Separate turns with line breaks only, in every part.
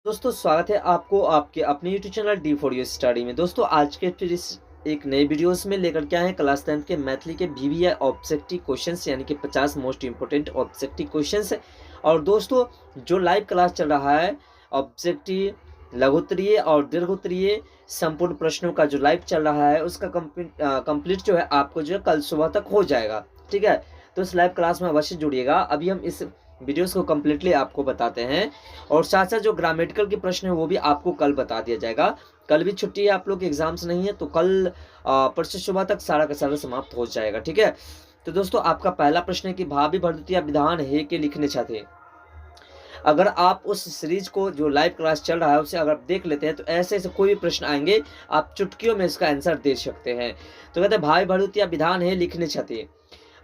दोस्तों स्वागत है आपको आपके अपने YouTube channel D for you study में। दोस्तों आज के फिर इस एक नए वीडियोस में लेकर के आए हैं क्लास 10th के मैथिली के वीवीआई ऑब्जेक्टिव क्वेश्चंस, यानी कि 50 मोस्ट इंपोर्टेंट ऑब्जेक्टिव क्वेश्चंस। और दोस्तों जो लाइव क्लास चल रहा है ऑब्जेक्टिव, लघुत्तरीय और दीर्घोत्तरीय संपूर्ण प्रश्नों का जो लाइव चल रहा है उसका कंप्लीट जो है आपको जो है कल सुबह तक हो जाएगा, ठीक है। तो इस लाइव क्लास में अवश्य जुड़िएगा। अभी हम इस वीडियोस को कम्प्लीटली आपको बताते हैं और साथ साथ जो ग्रामेटिकल के प्रश्न है वो भी आपको कल बता दिया जाएगा। कल भी छुट्टी है, आप लोग के एग्जाम्स नहीं है, तो कल परसों सुबह तक सारा का सारा समाप्त हो जाएगा, ठीक है। तो दोस्तों आपका पहला प्रश्न है कि भाभी भरदुतिया विधान है के लिखने चाहते। अगर आप उस सीरीज को जो लाइव क्लास चल रहा है उसे अगर आप देख लेते हैं तो ऐसे ऐसे कोई भी प्रश्न आएंगे आप चुटकियों में इसका आंसर दे सकते हैं। तो कहते हैं भाई भरदुतिया विधान है लिखने चाहते।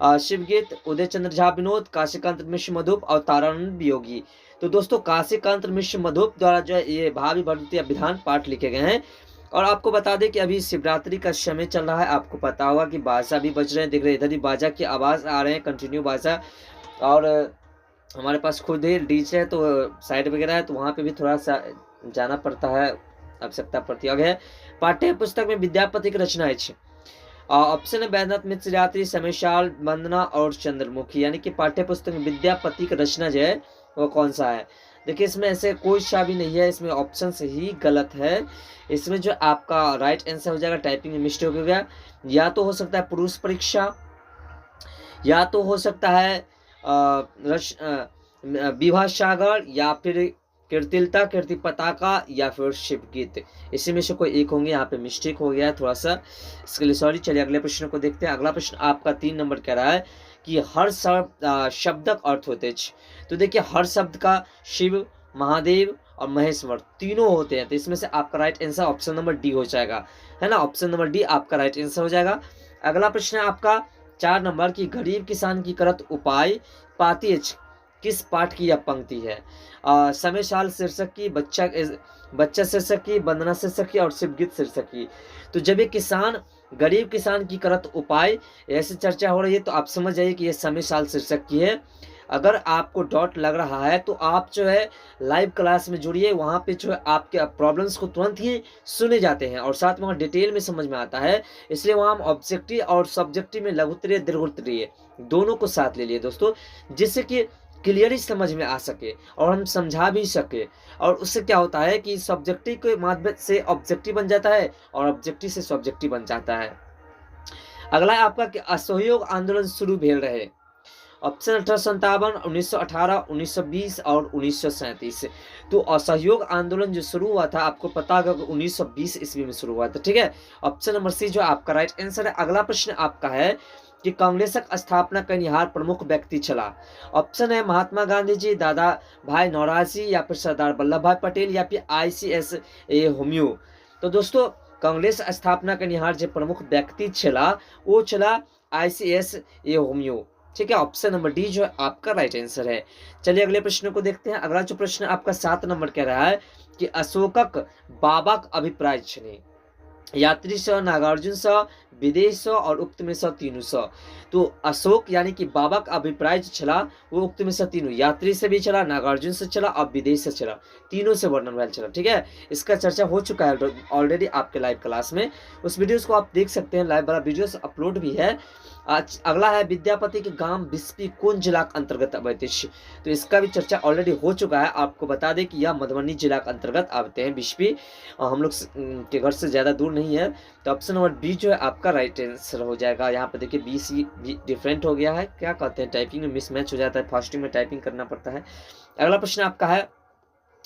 शिवगीत, उदय चंद्र झा विनोद, काशीकांत मिश्र मधुप और तारानंद वियोगी। तो दोस्तों काशीकांत मिश्र मधुप द्वारा जो है ये भावी भरदुतिया विधान पाठ लिखे गए हैं। और आपको बता दें कि अभी शिवरात्रि का समय चल रहा है, आपको पता होगा कि बाजा भी बज रहे हैं, देख रहे हैं इधर ही बाजा की आवाज़ आ रहे हैं कंटिन्यू बाजा। और हमारे पास खुद ही डीजे है तो साइड वगैरह है तो वहाँ पे भी थोड़ा सा जाना पड़ता है, आवश्यकता पड़ती है। अगर पाठ्य पुस्तक में विद्यापति की रचना है, ऑप्शन है बैद्यनाथ मिश्र यात्री, समयशाल, वंदना और चंद्रमुखी। यानी कि पाठ्य पुस्तक में विद्यापति की रचना जो है वो कौन सा है। देखिए इसमें ऐसे कोई सा भी नहीं है, इसमें ऑप्शन ही गलत है। इसमें जो आपका राइट आंसर हो जाएगा, टाइपिंग में मिस्टेक हो गया, या तो हो सकता है पुरुष परीक्षा, या तो हो सकता है विवाह सागर, या फिर कीर्तिलता, कीर्ति पताका, या फिर शिवगीत। इसी में से कोई एक होंगे। यहाँ पे मिस्टेक हो गया है थोड़ा सा, इसके लिए सॉरी। चलिए अगले प्रश्न को देखते हैं। अगला प्रश्न आपका 3 नंबर कह रहा है कि हर शब्दक अर्थ होते। तो देखिए हर शब्द का शिव, महादेव और महेश्वर तीनों होते हैं, तो इसमें से आपका right answer option number D हो जाएगा, है ना। ऑप्शन नंबर डी आपका राइट आंसर हो जाएगा। अगला प्रश्न है आपका 4 नंबर की गरीब किसान की करत उपाय पाती अछि, किस पाठ की यह पंक्ति है। समयशाल शीर्षक की, बच्चा बच्चा शीर्षक की, वंदना शीर्षक की और शिवगीत शीर्षक की। तो जब ये किसान, गरीब किसान की करत उपाय ऐसी चर्चा हो रही है तो आप समझ जाइए कि यह समयशाल शीर्षक की है। अगर आपको डॉट लग रहा है तो आप जो है लाइव क्लास में जुड़िए, वहाँ पे जो है आपके प्रॉब्लम्स को तुरंत ही सुने जाते हैं और साथ में वहाँ डिटेल में समझ में आता है। इसलिए वहाँ हम ऑब्जेक्टिव और सब्जेक्टिव में लघुत्तरीय दीर्घोत्तरीय दोनों को साथ ले लिए दोस्तों, जिससे कि क्लियरली समझ में आ सके और हम समझा भी सके। और उससे क्या होता है कि सब्जेक्टिव के माध्यम से ऑब्जेक्टिव बन जाता है और ऑब्जेक्टिव से सब्जेक्टिव बन जाता है। अगला है आपका कि असहयोग आंदोलन शुरू भेल रहे। ऑप्शन 1857, 1918, 1920 और 1937। तो असहयोग आंदोलन जो शुरू हुआ था आपको पता होगा कि 1920 ईस्वी में शुरू हुआ था, ठीक है। ऑप्शन नंबर सी जो आपका राइट आंसर है। अगला प्रश्न आपका है कि कांग्रेसक स्थापना कनिहार प्रमुख व्यक्ति छला। ऑप्शन है महात्मा गांधी जी, दादा भाई नौराजी, या फिर सरदार वल्लभ भाई पटेल, या फिर ICS ए होम्यो। तो दोस्तों कांग्रेस स्थापना कनिहार जो प्रमुख व्यक्ति छला वो छला ICS ए होम्यो, ठीक है। ऑप्शन नंबर डी जो है आपका राइट आंसर है। चलिए अगले प्रश्न को देखते हैं। अगला जो प्रश्न आपका 7 नंबर कह रहा है कि अशोकक बाबाक अभिप्राय छने, यात्री स, नागार्जुन स, विदेश स और उक्त में स तीनों स। तो अशोक यानी कि बाबा का अभिप्राय जो छला वो उक्त में स तीनों, यात्री से भी चला, नागार्जुन से चला और विदेश से चला, तीनों से वर्णन भेल चला, ठीक है। इसका चर्चा हो चुका है ऑलरेडी आपके लाइव क्लास में, उस वीडियोस को आप देख सकते हैं, लाइव वाला वीडियोस अपलोड भी है। आज अगला है विद्यापति के गाम बिस्पी कौन जिला के अंतर्गत आबैत अछि। तो इसका भी चर्चा ऑलरेडी हो चुका है। आपको बता दें कि यह मधुबनी जिला के अंतर्गत आते हैं बिस्पी, और हम लोग के घर से ज़्यादा दूर नहीं है। तो ऑप्शन नंबर बी जो है आपका राइट आंसर हो जाएगा। यहाँ पे देखिए बी सी भी डिफरेंट हो गया है, क्या कहते हैं टाइपिंग में मिसमैच हो जाता है, फास्टिंग में टाइपिंग करना पड़ता है। अगला प्रश्न आपका है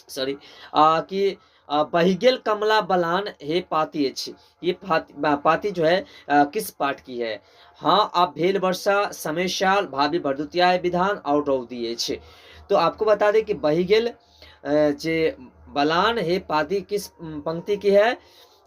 सॉरी कि बहिगेल कमला बलान हे पाती अछि, ये पाती जो है किस पाठ की है। हाँ आप भेल वर्षा, समयशाल, भाभी भरदुतिया विधान और रौदी अछि। तो आपको बता दें कि बहिगेल जे बलान हे पाती किस पंक्ति की है,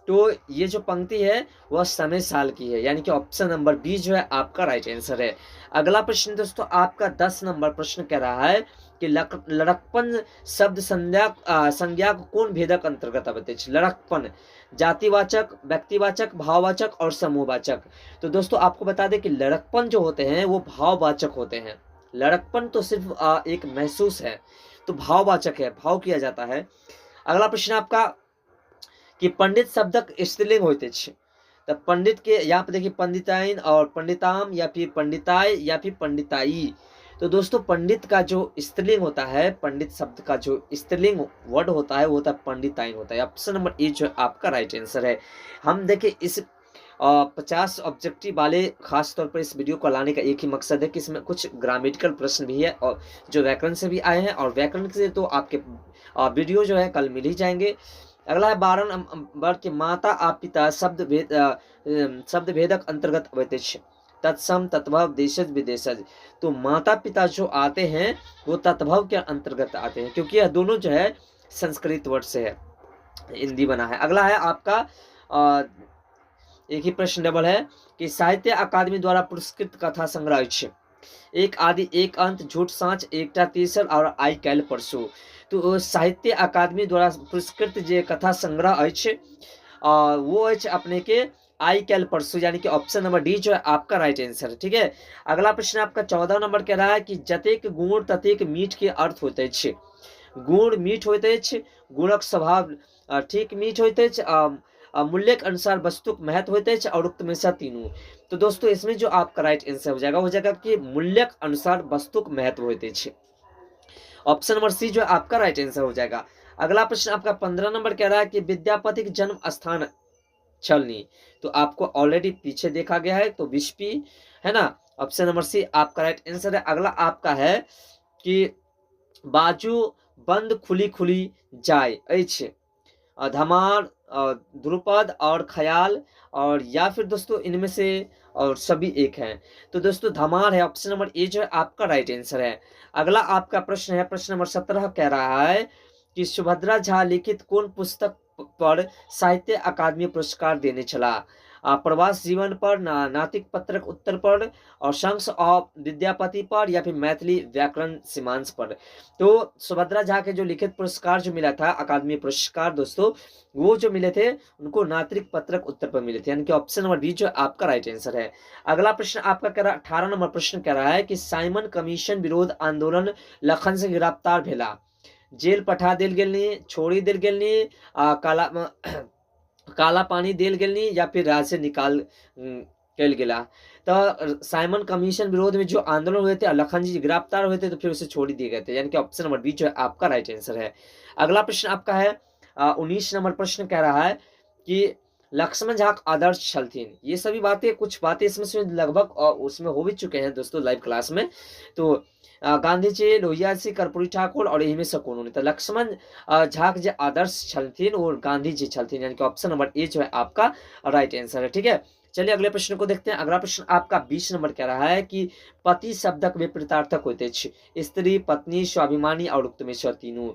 तो ये जो पंक्ति है वह समय साल की है, यानी कि ऑप्शन नंबर बी जो है आपका राइट आंसर है। अगला प्रश्न दोस्तों आपका 10 नंबर प्रश्न कह रहा है कि लड़कपन शब्द संज्ञा को कौन भेदक अंतर्गत आबैत अछि। लड़कपन जातिवाचक, व्यक्तिवाचक, भाववाचक और समूहवाचक। तो दोस्तों आपको बता दें कि लड़कपन जो होते हैं वो भाववाचक होते हैं। लड़कपन तो सिर्फ एक महसूस है, तो भाववाचक है, भाव किया जाता है। अगला प्रश्न आपका कि पंडित शब्दक स्त्रीलिंग होते अछि। तो पंडित के यहाँ पे देखिए पंडिताइन और पंडिताम या फिर पंडिताई या फिर पंडिताई। तो दोस्तों पंडित का जो स्त्रीलिंग होता है, पंडित शब्द का जो स्त्रीलिंग वर्ड होता है वो होता है पंडिताइन होता है। ऑप्शन नंबर ए जो आपका राइट आंसर है। हम देखिए इस 50 ऑब्जेक्टिव वाले खास तौर पर इस वीडियो को लाने का एक ही मकसद है कि इसमें कुछ ग्रामेटिकल प्रश्न भी है और जो व्याकरण से भी आए हैं, और व्याकरण से तो आपके वीडियो जो है कल मिल ही जाएंगे। अगला है 12 नंबर के माता आ पिता शब्द भेद शब्द भेदक अंतर्गत अबैत अछि। तत्सम, तद्भव, देशज, विदेशज। तो माता पिता जो आते हैं वो तद्भव के अंतर्गत आते हैं, क्योंकि यह दोनों जो है संस्कृत वर्ड से है, हिंदी बना है। अगला है आपका एक ही प्रश्न डबल है कि साहित्य अकादमी द्वारा पुरस्कृत कथा संग्रह अछि। एक आदि एक अंत, झूठ साँच, एकटा तेसर और आई काल्हि परसू। तो साहित्य अकादमी द्वारा पुरस्कृत जे कथा संग्रह अछि, वो अछि अपने के आई काल्हि परसू, यानी कि ऑप्शन नंबर डी जो है आपका राइट आंसर है। ठीक है, अगला प्रश्न आपका 14 नंबर कह रहा है कि जतेक गुण ततेक मीठ के अर्थ होते अछि। गुण मीठ होते अछि, गुणक स्वभाव ठीक मीठ होते अछि, मूल्यक अनुसार वस्तुक महत्व होते अछि और उक्त में से तीनों। तो दोस्तों इसमें जो आपका राइट आंसर हो जाएगा, हो जाएगा कि मूल्यक अनुसार वस्तुक महत्व होते अछि। ऑप्शन नंबर सी जो आपका राइट आंसर हो जाएगा। अगला प्रश्न आपका 15 नंबर कह रहा है कि विद्यापति के जन्म स्थान छलनी। तो आपको ऑलरेडी पीछे देखा गया है, तो बिस्पी है ना, ऑप्शन नंबर सी आपका राइट आंसर है। अगला आपका है कि बाजू बंद खुली खुली जाए अछि, धमार, ध्रुपद और ख्याल, और या फिर दोस्तों इनमें से और सभी एक हैं। तो दोस्तों धमार है, ऑप्शन नंबर ए जो है आपका राइट आंसर है। अगला आपका प्रश्न है, प्रश्न नंबर 17 कह रहा है कि सुभद्रा झा लिखित कौन पुस्तक पर साहित्य अकादमी पुरस्कार देने चला? प्रवास जीवन पर, नातिक पत्रक उत्तर पर, और शंस ऑफ विद्यापति पर, या फिर मैथिली व्याकरण सीमांश पर। तो सुभद्रा झा के जो लिखित पुरस्कार जो मिला था अकादमी पुरस्कार दोस्तों, वो जो मिले थे उनको नात्रिक पत्रक उत्तर पर मिले थे, यानी कि ऑप्शन नंबर बी जो आपका राइट आंसर है। अगला प्रश्न आपका कह रहा 18 नंबर प्रश्न कह रहा है कि साइमन कमीशन विरोध आंदोलन लखन से गिरफ्तार भेला, जेल पठा देल गेलनी, छोड़ी देल गेलनी, काला पानी देल गेलनी, या फिर राज्य से निकाल कल गेला। तो साइमन कमीशन विरोध में जो आंदोलन हुए थे, लखन जी गिरफ्तार हुए थे, तो फिर उसे छोड़ दिए गए थे, यानी कि ऑप्शन नंबर बी जो है आपका राइट आंसर है। अगला प्रश्न आपका है 19 नंबर प्रश्न कह रहा है कि लक्ष्मण झा आदर्श छलथिन। ये सभी बातें, कुछ बातें इसमें से लगभग उसमें हो भी चुके हैं दोस्तों लाइव क्लास में। तो गांधी जी, लोहिया जी, कर्पूरी ठाकुर और एहिमे से कोनो नहीं। तो लक्ष्मण झा के जो आदर्श छलथिन वो गांधी जी छलथिन, यानी कि ऑप्शन नंबर ए जो है आपका राइट आंसर है। ठीक है, चलिए अगले प्रश्न को देखते हैं। अगला प्रश्न आपका 20 नंबर कह रहा है कि पति शब्दक विपरीतार्थक होते अछि, स्त्री, पत्नी, स्वाभिमानी और उक्त में से तीनों।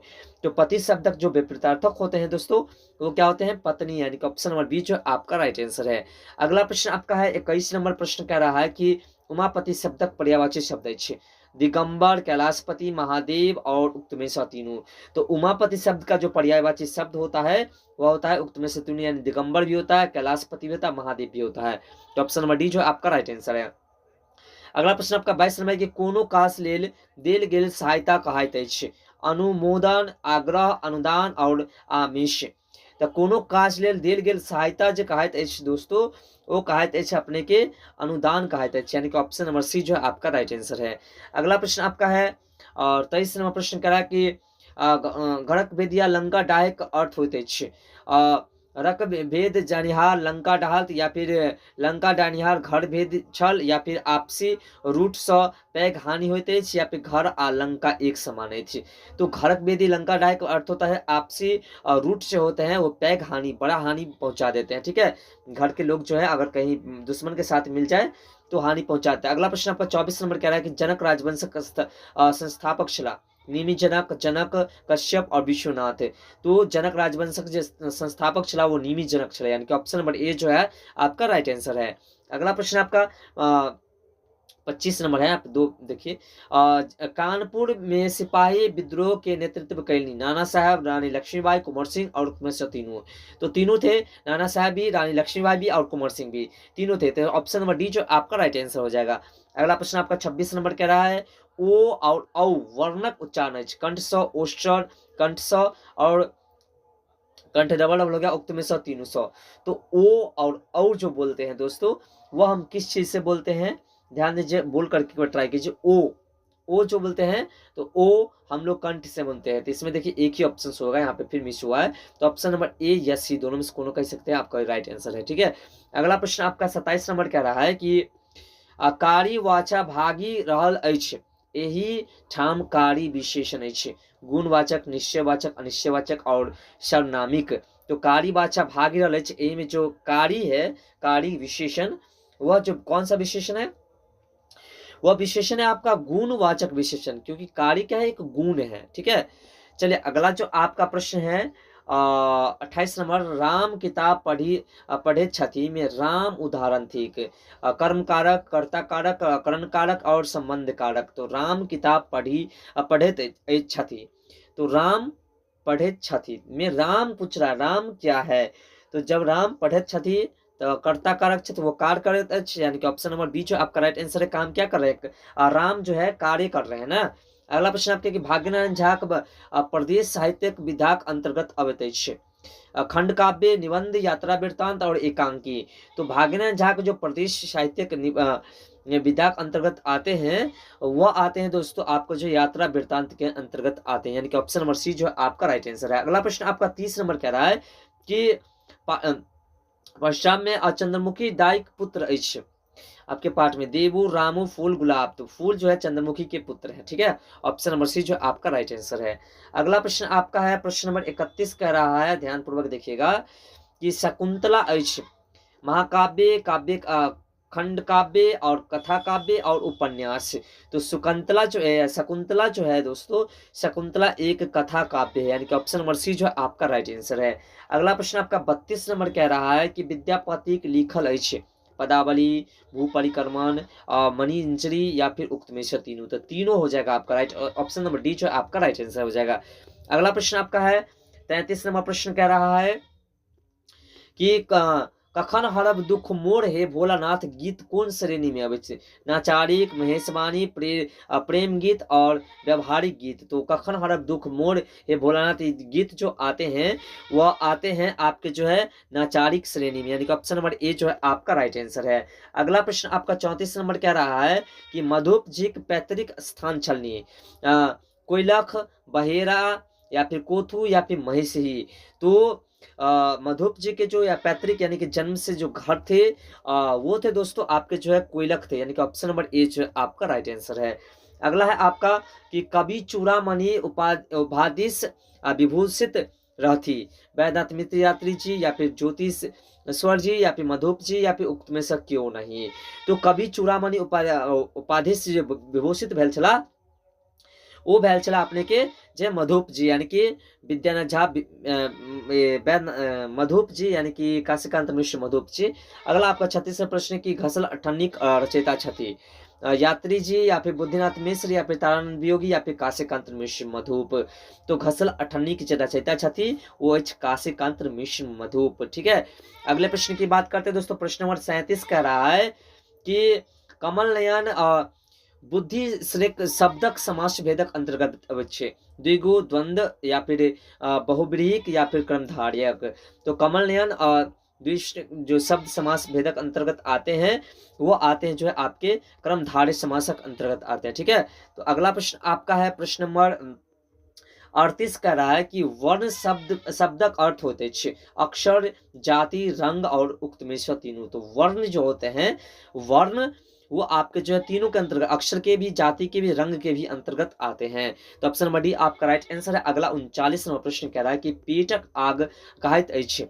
तो पति शब्दक जो विपरीतार्थक होते हैं दोस्तों वो क्या होते हैं? पत्नी, यानी कि ऑप्शन नंबर बी जो आपका राइट आंसर है। अगला प्रश्न आपका है 21 नंबर प्रश्न कह रहा है कि उमापति शब्दक पर्यायवाची शब्द अछि, दिगंबर, कैलाशपति, महादेव और उक्त में से तीनों। तो उमापति शब्द का जो पर्यायवाची शब्द होता है वह होता है उक्त में से तीनों, यानी दिगंबर भी होता है, कैलाशपति भी होता है, महादेव भी होता है। तो ऑप्शन नंबर डी जो आपका राइट आंसर है। अगला प्रश्न आपका 22 नंबर कि कोनो काज लेल देल गेल सहायता कहाइत अछि, अनुमोदन, आग्रह, अनुदान और आमिष। तो कोनो काज लेल देल गेल सहायता जे कहाइत अछि दोस्तों वो कहाइत अछि अपने के अनुदान कहाइत अछि, यानी कि ऑप्शन नंबर सी जो है आपका राइट आंसर है। अगला प्रश्न आपका है और 23 नंबर प्रश्न करा कि घरक भेदिया लंका डाहे के अर्थ होइत अछि, रक भेद जानिहार लंका डाहल या फिर लंका डानिहार घर भेद छल, या फिर आपसी रूट सँ पैघ हानि होइत अछि, या फिर घर आ लंका एक समान अछि। तो घरक भेदी लंका डाहे का अर्थ होता है आपसी रूट से होते हैं वो पैघ हानि, बड़ा हानि पहुंचा देते हैं। ठीक है, घर के लोग जो है अगर कहीं दुश्मन के साथ मिल जाए तो हानि पहुंचाते हैं। अगला प्रश्न आपका 24 नंबर कह रहा है कि जनक राजवंश का संस्थापक छला, निमि जनक, जनक, कश्यप और विश्वनाथ। तो जनक राजवंशक जो संस्थापक छला वो निमि जनक छला, यानी कि ऑप्शन नंबर ए जो है आपका राइट आंसर है। अगला प्रश्न आपका 25 नंबर है, आप दो देखिए, कानपुर में सिपाही विद्रोह के नेतृत्व कैलनी नाना साहब, रानी लक्ष्मीबाई, कुंवर सिंह और कुंवर सिंह तीनों। तो तीनों थे, नाना साहब भी, रानी लक्ष्मीबाई भी और कुंवर सिंह भी, तीनों थे। तो ऑप्शन नंबर डी जो आपका राइट आंसर हो जाएगा। अगला प्रश्न आपका 26 नंबर कह रहा है ओ और औ वर्णक उच्चारण अछि, कंठ स, ओष्ठ, कंठ स और कंठ डबल डबल हो गया, उक्त में सौ तीनों सौ। तो ओ और जो बोलते हैं दोस्तों वह हम किस चीज से बोलते हैं, ध्यान दीजिए, बोल करके एक बार ट्राई कीजिए। ओ, ओ जो बोलते हैं तो ओ हम लोग कंठ से बोलते हैं। तो इसमें देखिए एक ही ऑप्शन होगा, यहाँ पे फिर मिस हुआ है, तो ऑप्शन नंबर ए या सी दोनों में से कोनो कह सकते हैं, आपका राइट आंसर है। ठीक है, अगला प्रश्न आपका 27 नंबर कह रहा है कि कारी वाचा भागी रहल अछि, एहि ठाम कारी विशेषण अछि, गुणवाचक, निश्चयवाचक, अनिश्चयवाचक और सर्वनामिक। तो कारी वाचा भागी रहल अछि, एहि में जो कारी है, कारी विशेषण, वह जो कौन सा विशेषण है, वह विशेषण है आपका गुणवाचक विशेषण, क्योंकि कारी क्या है, एक गुण है। ठीक है, चलिए अगला जो आपका प्रश्न है 28 नंबर, राम किताब पढ़े छथि में राम उदाहरण थीक, कर्म कारक, कर्ता कारक, करण कारक और संबंध कारक। तो राम किताब पढ़े छथि, तो राम पढ़े छथि में राम पूछ रहा है, राम क्या है, तो जब राम पढ़े छथि तो कर्ता कारक छथि, वो कार्य करैत अछि, यानी कि ऑप्शन नंबर बी जो आपका राइट आंसर है, काम क्या कर रहे हैं, राम जो है कार्य कर रहे हैं ना। अगला प्रश्न आपके कि भाग्यनारायण झा के प्रदेश साहित्यक विधाक अंतर्गत अबैत अछि, खंड काव्य, निबंध, यात्रा वृत्तांत और एकांकी। तो भाग्यनारायण झा के जो प्रदेश साहित्यक विधाक अंतर्गत आते हैं वह आते हैं दोस्तों आपको जो यात्रा वृत्तांत के अंतर्गत आते हैं, यानी कि ऑप्शन नंबर सी जो आपका राइट आंसर है। अगला प्रश्न आपका 30 नंबर कह रहा है कि पश्चात में चंद्रमुखी दाइक पुत्र अछि, आपके पाठ में देवू, रामू, फूल, गुलाब। तो फूल जो है चंद्रमुखी के पुत्र है। ठीक है, ऑप्शन नंबर सी जो आपका राइट आंसर है। अगला प्रश्न आपका है प्रश्न नंबर 31 कह रहा है, ध्यानपूर्वक देखिएगा कि शकुंतला अछि महाकाव्य, काव्य, खंड काव्य और कथा काव्य और उपन्यास। तो शकुंतला जो है, शकुंतला जो है दोस्तों, शकुंतला एक कथा काव्य है, यानी कि ऑप्शन नंबर सी जो है आपका राइट आंसर है। अगला प्रश्न आपका 32 नंबर कह रहा है कि विद्यापति लिखल अछि पदावली, भूपरिक्रमण, मणिंजरी या फिर उक्त में से तीनों। तो तीनों हो जाएगा आपका राइट, ऑप्शन नंबर डी जो है आपका राइट आंसर हो जाएगा। अगला प्रश्न आपका है 33 नंबर प्रश्न कह रहा है कि कखन हरब दुख मोर हे भोलानाथ गीत कोन श्रेणी में अबै छै, नाचारिक, महेशवाणी, प्रेम गीत और व्यवहारिक गीत। तो कखन हरब दुख मोर हे भोलानाथ गीत जो आते हैं वह आते हैं आपके जो है नाचारिक श्रेणी में, यानी कि ऑप्शन नंबर ए जो है आपका राइट आंसर है। अगला प्रश्न आपका 34 नंबर कह रहा है कि मधुप जी के पैतृक स्थान छलनी, कोयलख, बहेरा या फिर कोथू या फिर महिषी। तो मधुप जी के जो या पैतृक यानी कि जन्म से जो घर थे वो थे दोस्तों आपके जो है कोयलख थे, यानी कि ऑप्शन नंबर ए जो है आपका राइट आंसर है। अगला है आपका कि कवि चूड़ामणि उपाधिस विभूषित रहती, वैद्यनाथ मित्र यात्री जी या फिर ज्योतिष स्वर जी या फिर मधुप जी या फिर उक्त में से क्यों नहीं। तो कवि चूड़ामणि उपाधि से जो विभूषित भेल छला ओ भेल छला अपने के जे मधुप जी, यानी कि विद्यानाथ झा मधुप जी, यानी कि काशीकांत मिश्र मधुप जी। अगला आपका 36 प्रश्न की घसल अठन्नी रचयिता छथि, यात्री जी या फिर बुद्धिनाथ मिश्र या फिर तारानंद वियोगी या फिर काशीकांत मिश्र मधुप। तो घसल अठन्नी के जे रचयिता छथि वो अछि काशीकांत मिश्र मधुप। ठीक है, अगले प्रश्न की बात करते हैं दोस्तों। प्रश्न नंबर 37 कह रहा है कि कमल नयन बुद्धि श्रेक शब्दक समास भेदक अंतर्गत अबै छै, द्विगु, द्वंद्व या फिर बहुव्रीहिक या फिर क्रमधार्यक। तो कमल नयन जो शब्द समास भेदक अंतर्गत आते हैं वो आते हैं जो है आपके क्रमधार्य समासक अंतर्गत आते हैं। ठीक है, तो अगला प्रश्न आपका है प्रश्न नंबर 38 कह रहा है कि वर्ण शब्दक अर्थ होते हैं अक्षर, जाति, रंग और उक्त में से तीनों। तो वर्ण जो होते हैं, वर्ण वो आपके जो है तीनों के अंतर्गत, अक्षर के भी, जाति के भी, रंग के भी अंतर्गत आते हैं। तो ऑप्शन नंबर डी आपका राइट आंसर है। अगला 39 नंबर प्रश्न कह रहा है कि पेटक आग कहैत अछि,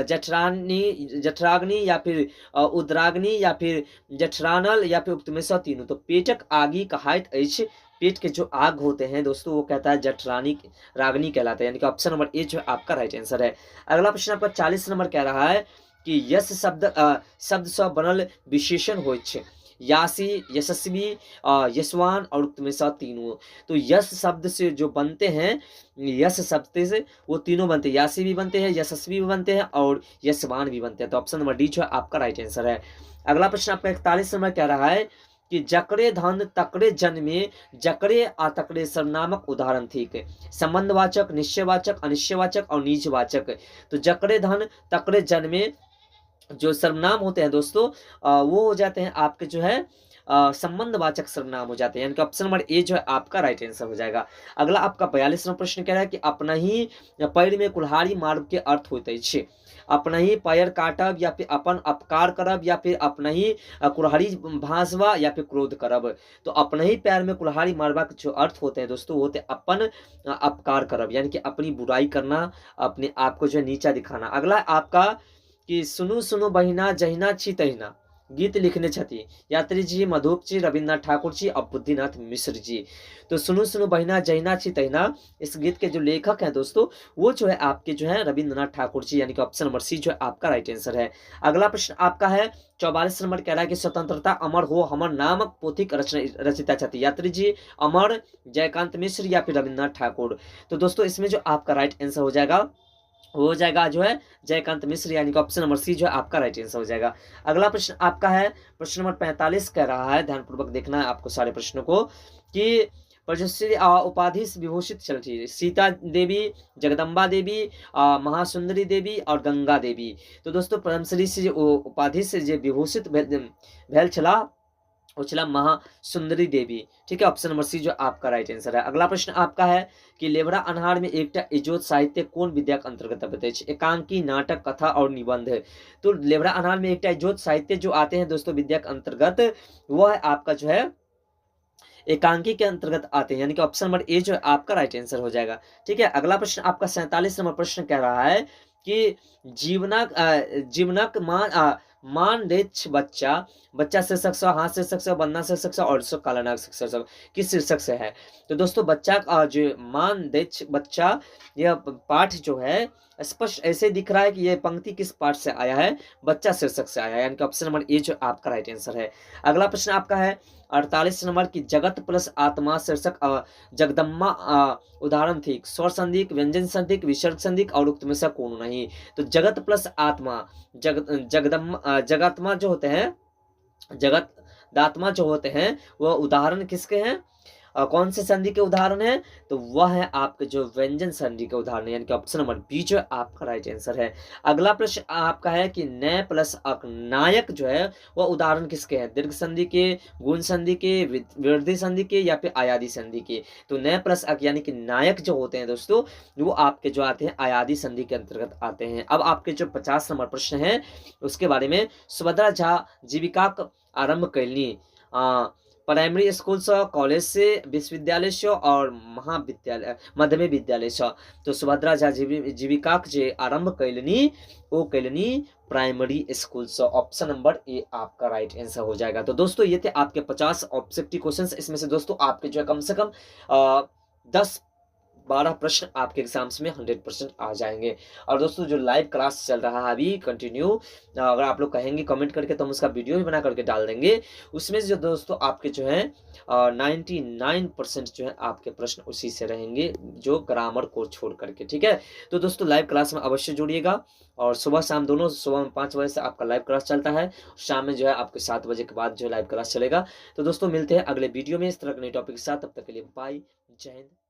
जठराग्नि या फिर उद्राग्नि या फिर जठरानल या फिर उक्त में से तीनों। तो पेटक आगि कहैत अछि, पेट के जो आग होते हैं दोस्तों वो कहता है जठरानी रागनी कहलाता है, यानी कि ऑप्शन नंबर ए जो आपका राइट आंसर है। अगला प्रश्न आपका 40 नंबर कह रहा है कि यश शब्द से बनल विशेषण होइत छै, यासी, यशस्वी, यशवान और उक्त में से तीनों। तो यश शब्द से जो बनते हैं, यश शब्द से वो तीनों बनते हैं, यासी भी बनते हैं, यशस्वी भी बनते हैं और यशवान भी बनते हैं। तो ऑप्शन नंबर डी जो है आपका राइट आंसर है। अगला प्रश्न आपका 41 नंबर कह रहा है कि जकरे धन तकरे जन्मे, जकरे आ तकरे सर्वनामक उदाहरण थिक। संबंधवाचक, निश्चयवाचक, अनिश्चयवाचक और निजवाचक। तो जकरे धन तकरे जन्मे जो सर्वनाम होते हैं दोस्तों वो हो जाते हैं आपके जो है संबंधवाचक सर्वनाम हो जाते हैं, यानी कि ऑप्शन नंबर ए जो है आपका राइट आंसर हो जाएगा। अगला आपका 42 नंबर प्रश्न कह रहा है कि अपना ही पैर में कुल्हाड़ी मारब के अर्थ होते अछि। अपना ही पैर काटब या फिर अपन अपकार करब या फिर अपना ही कुल्हाड़ी भांसबा या फिर क्रोध करब। तो अपना ही पैर में कुल्हाड़ी मारबा के जो अर्थ होते हैं दोस्तों वो होते हैं अपन अपकार करब, यानी कि अपनी बुराई करना, अपने आप को जो है नीचा दिखाना। अगला आपका कि सुनू सुनू बहिना जहिना छी तहिना गीत लिखने छथि यात्री जी, मधुप जी, रविन्द्रनाथ ठाकुर जी और बुद्धिनाथ मिश्र जी। तो सुनू सुनू बहिना जहिना छी तहिना इस गीत के जो लेखक हैं दोस्तों वो जो है आपके जो है रविन्द्रनाथ ठाकुर जी, यानी कि ऑप्शन नंबर सी जो है आपका राइट आंसर है। अगला प्रश्न आपका है 44 नंबर कह रहा है कि स्वतंत्रता अमर हो हमर नामक पोथीक रचयिता छथि यात्री जी, अमर, जयकांत मिश्र या फिर रविन्द्रनाथ ठाकुर। तो दोस्तों इसमें जो आपका राइट आंसर हो जाएगा वो हो जाएगा जो है जयकांत मिश्र, यानी कि ऑप्शन नंबर सी जो है आपका राइट आंसर हो जाएगा। अगला प्रश्न आपका है प्रश्न नंबर 45 कह रहा है, ध्यानपूर्वक देखना है आपको सारे प्रश्नों को, कि प्रशस्ति उपाधि से विभूषित चल रही है सीता देवी, जगदम्बा देवी, महासुंदरी देवी और गंगा देवी। तो दोस्तों पद्मश्री से उपाधि से जो विभूषित भेल छला वो छला महासुंदरी देवी। ठीक है, ऑप्शन नंबर सी जो आपका राइट आंसर है। अगला प्रश्न आपका है कि लेबरा अन्हार में एकटा इजोत साहित्य कोन विद्या के अंतर्गत अबैत अछि? एकांकी, नाटक, कथा और निबंध। तो लेबरा अन्हार में एकटा इजोत साहित्य जो आते हैं दोस्तों विद्या के अंतर्गत वह है आपका जो है एकांकी के अंतर्गत आते हैं, यानी कि ऑप्शन नंबर ए जो है आपका राइट आंसर हो जाएगा। ठीक है, अगला प्रश्न आपका 47 नंबर प्रश्न कह रहा है कि जीवनक मान दैत बच्चा, बच्चा शीर्षक से, हाथ शीर्षक से, बन्ना शीर्षक से और सो कालानाग शीर्षक से, किस शीर्षक से है? तो दोस्तों बच्चा का जो मान दैत बच्चा यह पाठ जो है स्पष्ट ऐसे दिख रहा है कि यह पंक्ति किस पाठ से आया है, बच्चा शीर्षक से आया है, यानी कि ऑप्शन नंबर ए जो आपका राइट आंसर है। अगला प्रश्न आपका है 48 नंबर की जगत प्लस आत्मा शीर्षक जगदम्बा उदाहरण थी स्वर संधिक, व्यंजन संधिक, विसर्ग संधिक और उक्त में से कोनो नहीं। तो जगत प्लस आत्मा जगदम्बा जगात्मा जो होते हैं, जगत दात्मा जो होते हैं वह उदाहरण किसके हैं, कौन से संधि के उदाहरण हैं? तो वह है आपके जो व्यंजन संधि के उदाहरण, यानी कि ऑप्शन नंबर बी जो आपका राइट आंसर है। अगला प्रश्न आपका है कि नय प्लस अक नायक जो है वह उदाहरण किसके हैं? दीर्घ संधि के, गुण संधि के, वृद्धि संधि के या फिर आयादि संधि के। तो नय प्लस अक यानी कि नायक जो होते हैं दोस्तों वो आपके जो आते हैं आयादि संधि के अंतर्गत आते हैं। अब आपके जो 50 नंबर प्रश्न है उसके बारे में सुभद्रा झा जीविका आरंभ कैलनी प्राइमरी स्कूल से, कॉलेज से, विश्वविद्यालय से और महाविद्यालय मध्यम विद्यालय से। तो सुभद्रा झा जीविका जे आरंभ कैलनी वो कैलनी प्राइमरी स्कूल से। ऑप्शन नंबर ए आपका राइट आंसर हो जाएगा। तो दोस्तों ये थे आपके 50 ऑब्जेक्टिव क्वेश्चंस। इसमें से दोस्तों आपके जो है कम से कम 10-12 प्रश्न आपके एग्जाम्स में 100% आ जाएंगे। और दोस्तों जो लाइव क्लास चल रहा है अभी कंटिन्यू, अगर आप लोग कहेंगे कमेंट करके तो हम उसका वीडियो भी बना करके डाल देंगे। उसमें जो दोस्तों आपके जो है 99% जो है आपके प्रश्न उसी से रहेंगे, जो ग्रामर को छोड़ करके। ठीक है, तो दोस्तों लाइव क्लास में अवश्य जुड़िएगा। और सुबह शाम दोनों, सुबह में 5 बजे से आपका लाइव क्लास चलता है, शाम में जो है आपके 7 बजे के बाद जो लाइव क्लास चलेगा। तो दोस्तों मिलते हैं अगले वीडियो में इस तरह के नए टॉपिक के साथ। तब तक के लिए बाय, जय हिंद।